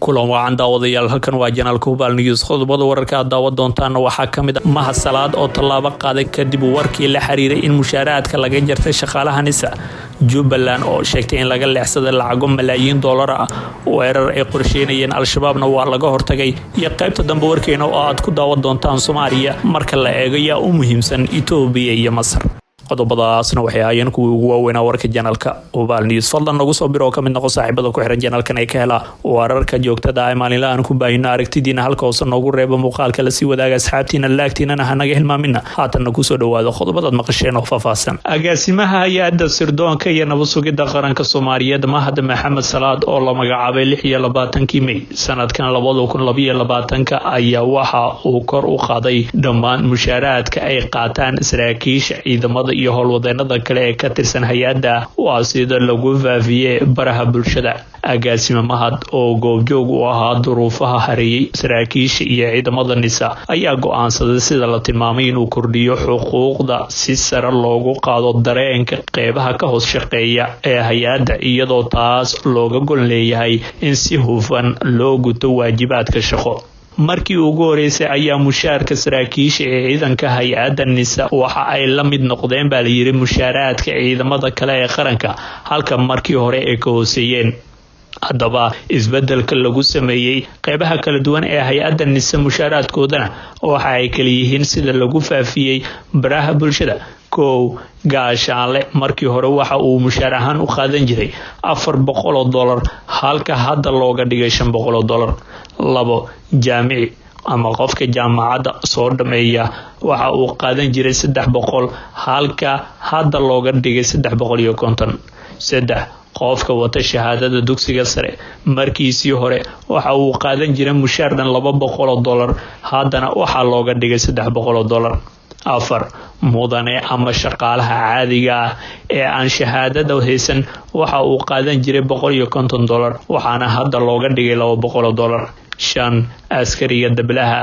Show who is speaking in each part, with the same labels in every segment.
Speaker 1: Kulan wacan, daawadayaal. Halkan waa channelka Hubaal News. Qodobada wararka aad daawan doontaana waxaa ka mid ah Mahad Salaad oo tallaabo qaaday kadib warkii la xiriiray in mushaaraadka laga jartay shaqaalaha NISA, Jubbaland oo sheegtay in laga leexsaday lacago malaayiin doolar ah, weerar ay qorsheynayeen Al-Shabaabna waa laga hortagay, iyo qaybta dambe warkeena oo aad ku daawan doontaan Soomaaliya marka la eego yaa u muhiimsan, Itoobiya iyo Masar. Qodobadaasna waxay ahaayeen kuwii ugu waaweynaa warka channelka Hubaal News. Fadlan nagu soo biro oo kamid noqo saaxiibada ku xiran channelkan ay ka helaa wararka joogtada ah maalinla aan ku baahino. Aragtidiina halka hoose noogu reeba, muuqaalka lasii wadaaga asxaabtiina, like-tiinana hanaga hilmaamina. Haatanna kusoo dhawaado qodobadaad maqasheen oo faahfaahsan. Agaasimaha hay-adda sirdoonka iyo nabad sugidda qaranka Soomaaliyeed, Mahad Maxamed Salaad, oo la magacaabay 26-kii Mey sanadkan 2022-ka, ayaa waxa uu kor u qaaday dhammaan mushaaraadka ay qaataan saraakiisha ciidamada iyo howlwadeenada kale ee ka tirsan hay-adda, waa sida lagu faafiyey baraha bulshada. Agaasime Mahad oo goobjoog u ahaa duruufaha hareeyey saraakiisha iyo ciidamada NISA ayaa go-aansaday, sida la tilmaamay, inuu kordhiyo xuquuqda si sare loogu qaado dareenka qeybaha ka hoos shaqeeya ee hay-adda, iyadoo taas looga gol leeyahay in si hufan loo guto waajibaadka shaqo. Markii ugu horeysay ayaa mushaarka saraakiisha ee ciidanka hay-adda NISA waxa ay la mid noqdeen, baa layiri, mushaaraadka ciidamada kale ee qaranka, halka markii hore ay ka hooseeyeen. Haddaba, isbedelka lagu sameeyey qeybaha kala duwan ee hay-adda NISA mushaaraadkoodana waxa ay kala yihiin, sida lagu faafiyey baraha bulshada: 1, gaashaanle markii hore waxa uu mushaar ahaan u qaadan jiray $400, halka hadda looga dhigay $500. 2, jaamici ama qofka jaamacadda soo dhameeya waxa uu qaadan jiray 300, halka hadda looga dhigay 350. 3, qofka wata shahaadada dugsiga sare markiisii hore waxa uu qaadan jiray mushaar dhan $200, haddana waxaa looga dhigay $300. 4, mudane ama shaqaalaha caadiga ah ee aan shahaadada haysan waxa uu qaadan jiray $150, waxaana hadda looga dhigay $200. 5, askariga dablaha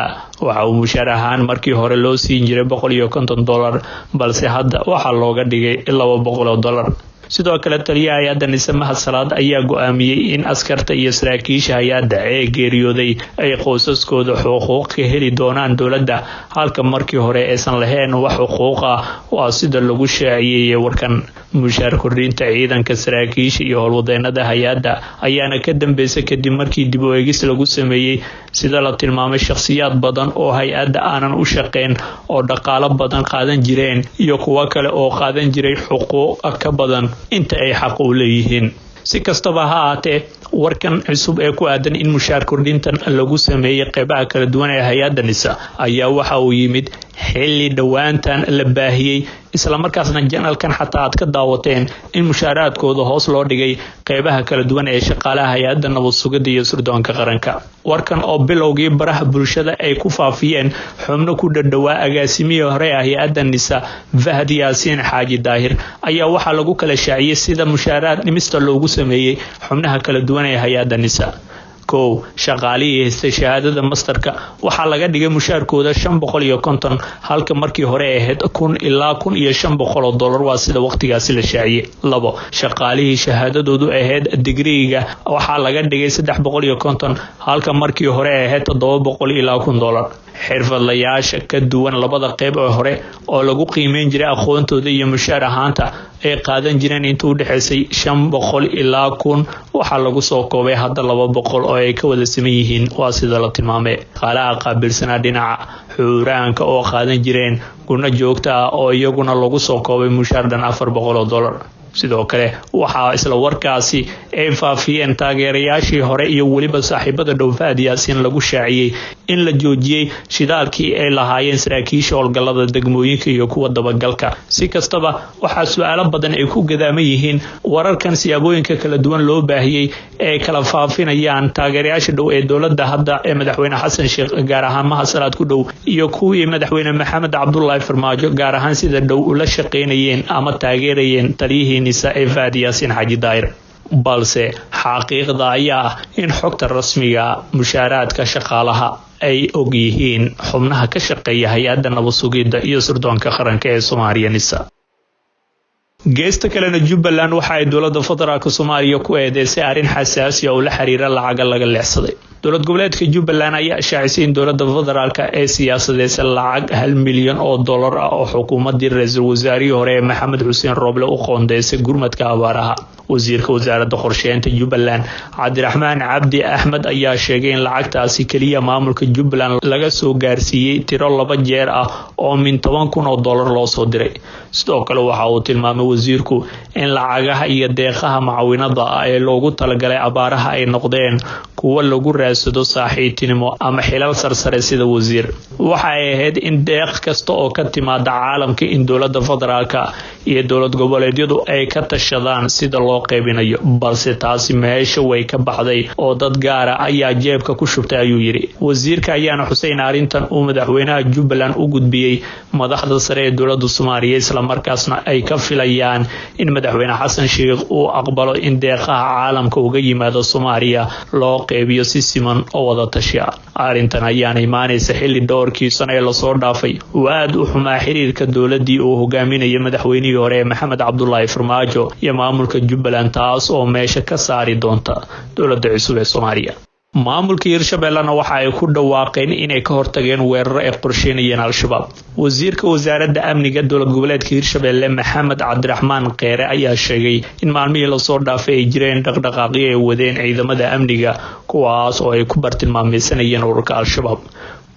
Speaker 1: waxa uu mushaar ahaan markii hore loo siin jiray $150, balse hadda waxaa looga dhigay $200. Sidoo kale, taliyaha hay-adda NISA, Mahad Salaad, ayaa go-aamiyey in askarta iyo saraakiisha hay-adda ee geeriyooday ay qoysaskooda xuquuq ka heli doonaan dowladda, halka markii hore aysan lahayn wax xuquuq ah, waa sida lagu shaaciyey warkan. Mushaar kordhinta ciidanka, saraakiisha iyo howlwadeenada hay-adda ayaana ka dambeysay kadib markii dib u eegis lagu sameeyey, sida la tilmaamay, shakhsiyaad badan oo hay-adda aanan u shaqeyn oo dhaqaalo badan qaadan jireen iyo kuwo kale oo qaadan jiray xuquuq ka badan inta ay xaq u leeyihiin. Si kastaba ha ahaatee, warkan cusub ee ku aadan in mushaar kordhintan lagu sameeyey qeybaha kala duwan ee hay-adda NISA ayaa waxa uu yimid xilli dhowaantan la baahiyey, islamarkaasna channelkan xataa aad ka daawateen, in mushaaraadkooda hoos loo dhigay qeybaha kala duwan ee shaqaalaha hay-adda nabad sugidda iyo sirdoonka qaranka. Warkan oo bilowgii baraha bulshada ay ku faafiyeen xubno ku dhadhowaa agaasimihii hore ah hay-adda NISA, Fahad Yaasiin Xaaji Daahir, ayaa waxaa lagu kala shaaciyey sida mushaaraad dhimista loogu sameeyey xubnaha kala duwan ee hay-adda NISA. 1, shaqaalihii haystay shahaadada masterka waxaa laga dhigay mushaarkooda 550, halka markii hore ahayd $1,000 ilaa $1,500, waa sida waqtigaasi la shaaciyey. 2, shaqaalihii shahaadadoodu ahayd digriiga waxaa laga dhigay 350, halka markii hore ahayd $700 ilaa $1,000. Xirfadlayaasha ka duwan labada qeyb ee hore oo lagu qiimeyn jiray aqoontooda iyo mushaar ahaanta ay qaadan jireen inta u dhexaysay 500 ilaa 1000, waxaa lagu soo koobay hadda 200 oo ay ka wada siman yihiin, waa sida la tilmaamay. Shaqaalaha qaabilsanaa dhinaca xuuraanka oo qaadan jireen guna joogta ah oo iyaguna lagu soo koobay mushaar dhan $400. Sidoo kale, waxaa isla warkaasi ay faafiyeen taageerayaashii hore iyo weliba saaxiibada dhow Fahad Yaasiin lagu shaaciyey in la joojiyey shidaalkii ay lahaayeen saraakiisha howlgallada degmooyinka iyo kuwa dabagalka. Si kastaba, waxaa su-aalo badan ay ku gadaaman yihiin wararkan siyaabooyinka kala duwan loo baahiyey ee kala faafinayaan taageerayaasha dhow ee dowladda hadda ee Madaxweyne Xasan Sheekh, gaar ahaan Mahad Salaad ku dhow, iyo kuwii Madaxweyne Maxamed Cabdulaahi Farmaajo, gaar ahaan sida dhow ula shaqeynayeen ama taageerayeen taliyihii NISA ee Fahad Yaasiin Xaaji Daahir. Balse xaqiiqda ayaa ah in xogta rasmiga mushaaraadka shaqaalaha ay og yihiin xubnaha ka shaqeeya hay-adda nabad sugidda iyo sirdoonka qaranka ee Soomaaliya, NISA. Geesta kalena, Jubbaland waxa ay dowladda federaalk Soomaaliya ku eedeysay arrin xasaasi ah oo la xiriira lacaga laga leexsaday. Dowlad goboleedka Jubbaland ayaa shaacisay in dowladda federaalk ee siyaasadeysa lacag 1 milyan oo dollar ah oo xukuumadii ra-iisul wasaarihii hore ee Maxamed Xuseen Rooble u qoondeysay gurmadka abaaraha. Wasiirka wasaaradda qorsheynta Jubbaland, Cabdiraxmaan Cabdi Axmed, ayaa sheegay in lacagtaasi keliya maamulka Jubbaland laga soo gaarsiiyey tiro laba jeer ah oo min 10,000 oo dollar loo soo diray. Sidoo kale waxa uu tilmaamay wasiirku in lacagaha iyo deeqaha macaawinada ah ee loogu talagalay abaaraha ay noqdeen kuwo lagu raadsado saaxiibtinimo ama xilal sarsare sida wasiir. Waxa ay ahayd in deeq kasta oo ka timaada caalamka in dowladda federaalka iyo dowlad goboleedyadu ay ka tashadaan sida loo qaybinayo, balse taasi meesha way ka baxday oo dad gaara ayaa jeebka ku shubtay, ayuu yidhi. Wasiirka ayaana xusay in arrintan uu madaxweynaha Jubbaland u gudbiyey madaxda sare ee dowladda Soomaaliya, islamarkaasna ay ka filayaan in madaxweyne Xasan Sheikh uu aqbalo in deeqaha caalamka uga yimaado Soomaaliya loo qeybiyo si siman oo wada tashi ah. Arrintan ayaana imaanaysa xilli dhowrkii sano ee lasoo dhaafay uu aada u xumaa xiriirka dowladii uu hogaaminayay madaxweynihii hore ee Maxamed Cabdulaahi Farmaajo iyo maamulka Jubbaland, taas oo meesha ka saari doonta dowladda cusub ee Soomaaliya. Maamulka Hirshabellena waxa ay ku dhawaaqeen inay ka hortageen weeraro ay qorsheynayeen Al-Shabaab. Wasiirka wasaaradda amniga dowlad goboleedka Hirshabelle, Maxamed Cabdiraxmaan Kheyre, ayaa sheegay in maalmihii lasoo dhaafay ay jireen dhaqdhaqaaqyo ay wadeen ciidamada amniga, kuwaas oo ay ku bartilmaameysanayeen ururka Al-Shabaab.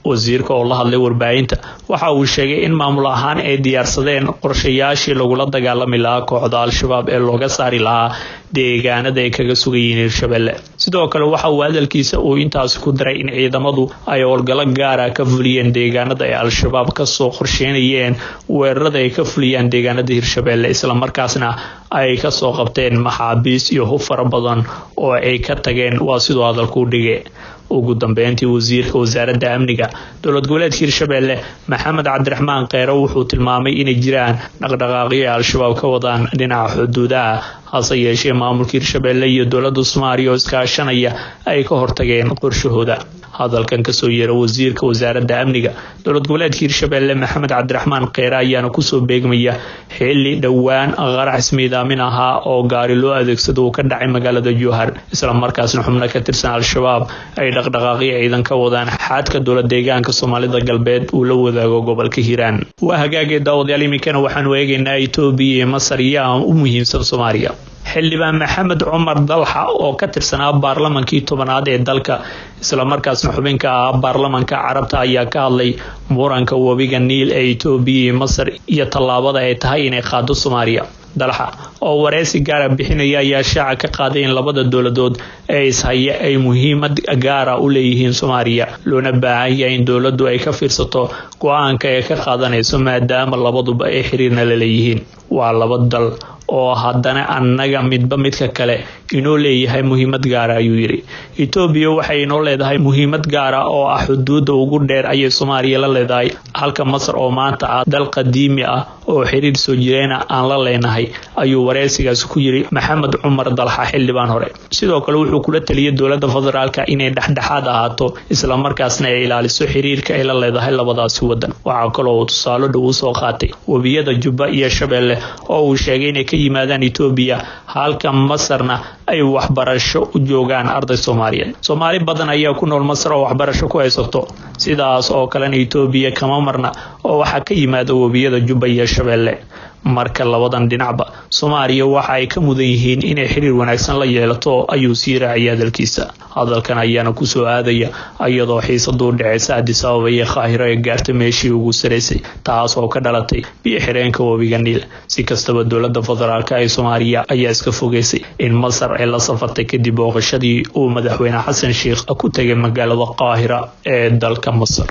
Speaker 1: Wasiirka oo la hadlay warbaahinta waxa uu sheegay in maamul ahaan ay diyaarsadeen qorshayaashii lagula dagaalami lahaa kooxda Al-Shabaab ee looga saari lahaa deegaanada ay kaga sugayihiin Hirshabelle. Sidoo kale waxa uu hadalkiisa uu intaasi ku daray in ciidamadu ay howlgallo gaara ka fuliyeen deegaanada ay Al-Shabaab kasoo qorsheynayeen weerarada ay ka fuliyaan deegaanada Hirshabelle, islamarkaasna ay kasoo qabteen maxaabiis iyo hub fara badan oo ay ka tageen, waa siduu hadalku u dhigay. Ugu dambeyntii, wasiirka wasaaradda amniga dowlad goboleedka Hirshabelle, Maxamed Cabdiraxmaan Kheyre, wuxuu tilmaamay inay jiraan dhaqdhaqaaqyo ay Al-Shabaab ka wadaan dhinaca xuduudaha, hase yeeshee maamulka Hirshabelle iyo dowladda Soomaaliya oo iskaashanaya ay ka hortageen qorshahooda. Hadalkan kasoo yeera wasiirka wasaaradda amniga dowlad goboleedka Hirshabelle, Maxamed Cabdiraxmaan Kheyre, ayaana kusoo beegmaya xili dhowaan qarax ismiidaamin ahaa oo gaari loo adeegsado uu ka dhacay magaalada Jowhar, islamarkaasna xubno ka tirsan Al-Shabaab ay dhaqdhaqaaqyo ciidan ka wadaan xadka dowlad deegaanka Soomaalida Galbeed uu la wadaago gobolka Hiiraan. Waa hagaagee, daawadayaal, iminkana waxaanu eegaynaa Itoobiya iyo Masar iyo u muhiimsan Soomaaliya. Xildhibaan Maxamed Cumar Dalxa oo ka tirsanaa baarlamankii 10aad ee dalka, islamarkaasna xubinka ah baarlamanka Carabta, ayaa ka hadlay muranka webiga Niil ee Itoobiya iyo Masar iyo tallaabada ay tahay inay qaado Soomaaliya. Dalxa oo wareysi gaara bixinaya ayaa shaaca ka qaaday in labada dowladood ee ishaya ay muhiimad gaara u leeyihiin Soomaaliya, loona baahan yahay in dowladdu ay ka fiirsato go-aanka ay ka qaadanayso, maadaama labaduba ay xiriirna la leeyihiin. Waa laba dal oo haddana annaga midba midka kale inoo leeyahay muhiimad gaara, ayuu yidhi. Itoobiya waxay inoo leedahay muhiimad gaara oo ah xuduudda ugu dheer ayay Soomaaliya la leedahay, halka Masar oo maanta ah dal qadiimi ah oo xiriir soo jireena aan la leenahay, ayuu wareysigaasi ku yidhi Maxamed Cumar Dalxa, xildhibaan hore. Sidoo kale wuxuu kula taliyay dowladda federaalka inay dhexdhexaad ahaato, islamarkaasna ay ilaaliso xiriirka ay la leedahay labadaasi wadan. Waxaa kaloo uu tusaale dhow usoo qaatay webiyada Jubba iyo Shabeelle oo uu sheegay inay ka yimaadaan Itoobiya, halka Masarna ay waxbarasho u joogaan arday Soomaaliyeed. Soomaali badan ayaa ku nool Masar oo waxbarasho ku haysato, sidaas oo kalena Itoobiya kama marna oo waxaa ka yimaada webiyada Jubba iyo Shabeelle. Marka labadan dhinacba Soomaaliya waxa ay ka mudan yihiin inay xiriir wanaagsan la yeelato, ayuu sii raaciyay hadalkiisa. Hadalkan ayaana kusoo aadaya iyadoo xiisadu u dhaceysa Addis Ababa iyo Qaahiro ee gaartay meeshii ugu saraysay, taas oo ka dhalatay biyo xireenka webiga Niil. Si kastaba, dowladda federaalk ee Soomaaliya ayaa iska fogeysay in Masar ay la safartay kadib booqashadii uu madaxweyne Xasan Sheikh ku tegay magaalada Qaahira ee dalka Masar.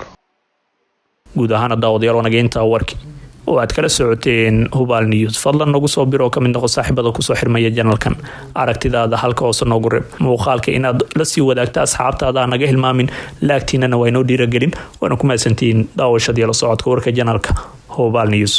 Speaker 1: Guud ahaana, daawadayaal, wanageynta warki oo aad kala socoteen Hubaal News. Fadlan nagu soo bir oo kamid noqo saaxiibada kusoo xirmaya channelkan. Aragtidaada halka hoose noogu reeb. Muuqaalka inaad la sii wadaagta asxaabtaada naga hilmaamin. Laagtiinana waa inoo dhiiragelin, waana ku mahadsantihiin daawashadii la socodka warka channelka Hubaal News.